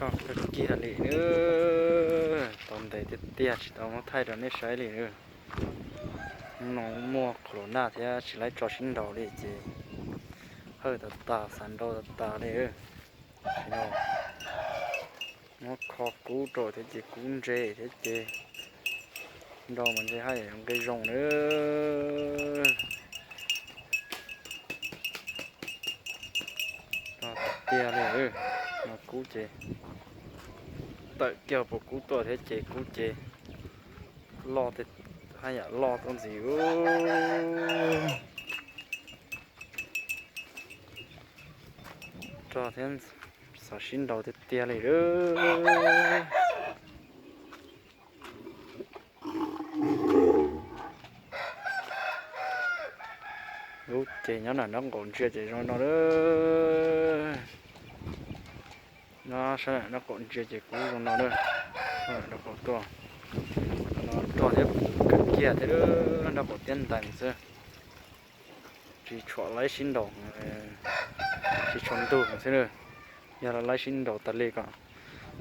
Kiag li, tau ntev tiag tiag tsis tau muab thaij rau nej saib li. Hnub no muaj corona thiab tsis laib tso sib nraus li ces hawj tas tas xav nrau tas tas li. Muab kho kub rau thiab ces kub ntse thiab ces nrau mas ntshe haj yam yuav nqi zoo na. Tiag li, no kub ces tawm kiag puas kub tuaj thiab ces kub ces loj, haj yam loj tuaj ntxiv. Rog thiab xav sib nraus tiag tiag li. Lub ces nyob nram nraub qaum ntsia ces zoo no lawm. Nyob sab nraub qaum ntsia ces kub zoo no lawm. Nraub qaum tuaj, no rog thiab puv kawg kiag thiab, nraub qaum tiab ntees xwb. Tsis tshua laib sib nraus, tsis tshua ntug xwb na. Yog laib sib nraus tas li kom,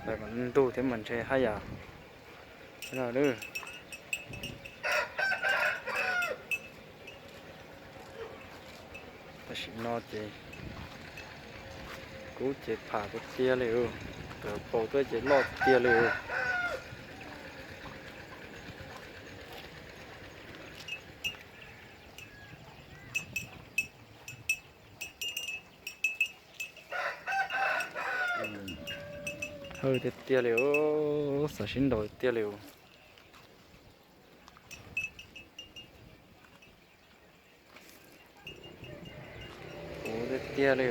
kom ntug thiab mas ntshe haj yam no. Tam sim no ces kub ces pham tiag tiag li, tawm paus tuaj ces loj tiag tiag li. Hawj tiag tiag li, xav sib nraus tiag li. Puv tiag tiag li.